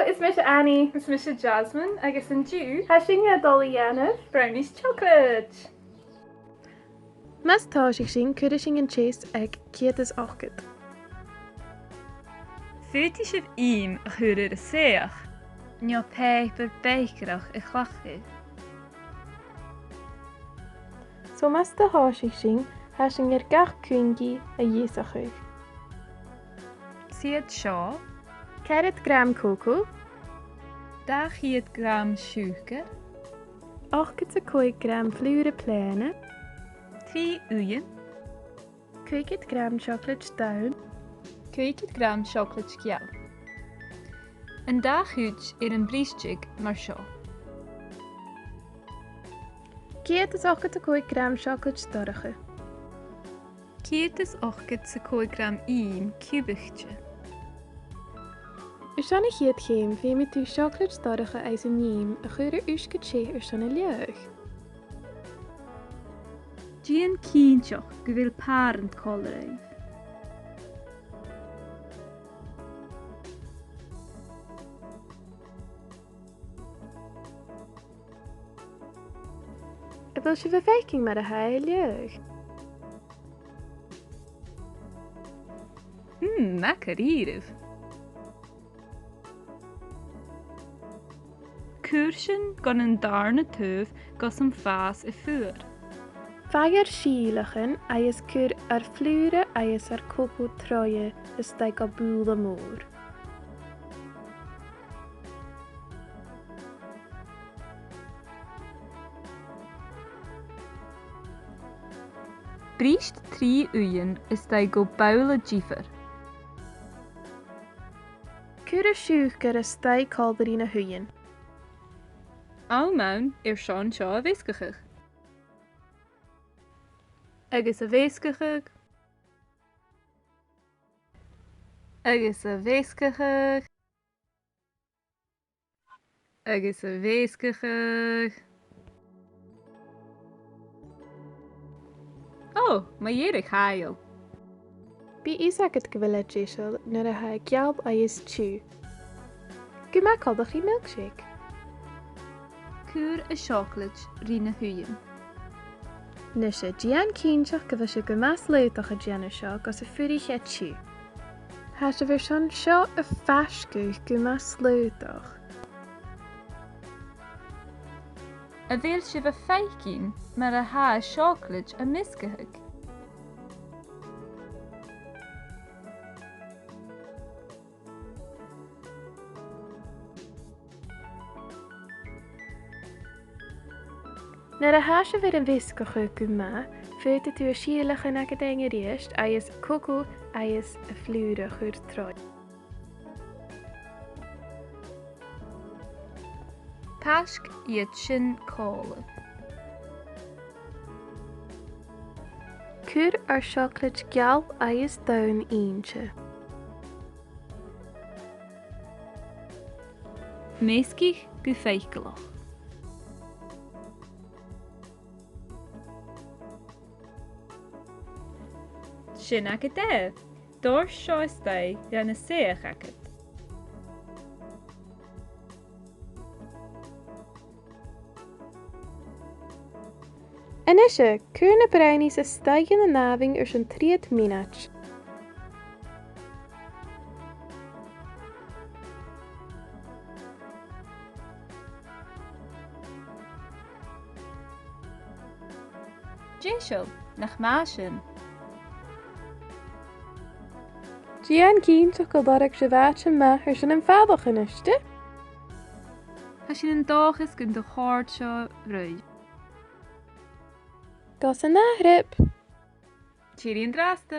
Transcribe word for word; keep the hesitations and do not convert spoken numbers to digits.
Is mise Annie. Is mise Jasmine, agus an-diugh tha sinn a' dol a dhèanamh brownies chocolate. Mus tòisich sinn, cuiridh sinn an teas aig ceud is ochdad. Faodaidh sibh ìm a chur air an soitheach, no pàipear bèicearachd a chleachdadh. So mus do thòisich sinn, tha sinn air gach cungaidh a dheasachadh. Siud seo. Ceathrad gram cocoa. Dà cheud gram siùcar. Ochdad 's a còig gram flùr plèana. Trì uighean. Caogad gram seoclaid donn. Caogad gram seoclaid gheal. An dà chuid air am briseadh mar seo. Ceud is ochdad 's a còig gram seoclaid dorcha. Ceud is ochdad 's a còig gram ìm ciubaichte. Airson a' chiad cheum, feumaidh tu seoclaid dorcha agus an t-ìm a chur air uisge teth airson a leaghadh. Dèan cinnteach gu bheil pàrant còmhla ribh. A bheil sibh a' faicinn mar a tha e a' leaghadh? Mm, math dha-rìribh. Cuir sin gun an dàrna taobh gus am fàs e fuar. Faigh ur sìolachan agus cuir ur flùr agus ur cocoa troimhe a-staigh gu bobhla mòr. Brist trì uighean a-staigh gu bobhla diofar. Cuir an siùcar a-staigh còmhla ri na h-uighean. Àm ann airson seo a mheasgachadh. Agus a mheasgachadh. Agus a mheasgachadh. Agus a mheasgachadh. Ò, mu dheireadh thall. Bidh fios agad gu bheil e deiseil nuair a tha e geal agus tiugh. Gu math coltach ri milkshake. Cuir an seoclaid ri na h-uighean. Nise, dèan cinnteach gu bheil sibh gu math slaodach a' dèanamh seo gus am fuirich e tiugh. Tha sibh airson seo a phasgadh gu math slaodach. A bheil sibh a' faicinn mar a tha an seoclaid a' measgachadh? Nuair a tha sibh air a mheasgachadh gu math, faodaidh tu ur sìolachan agad fhaighinn a-rithist agus cocoa agus am flùr a chur troimhe. Paisg iad sin còmhla. Cuir ur seoclaid geal agus donn innte. Measgaich gu faiceallach. Sin agad e. Dòirt seo a-staigh dhan an soitheach agad. A-nise, cuir na brownies a-staigh dhan àmhainn airson trithead mionaid. Deiseil, nach math sin. Dèan cinnteach gun lorg sibh àite math airson am falach a-nis, dè? Tha sinn an dòchas gun do chòrd seo ribh. Gus an ath-thrip. Tìoraidh an-dràsta.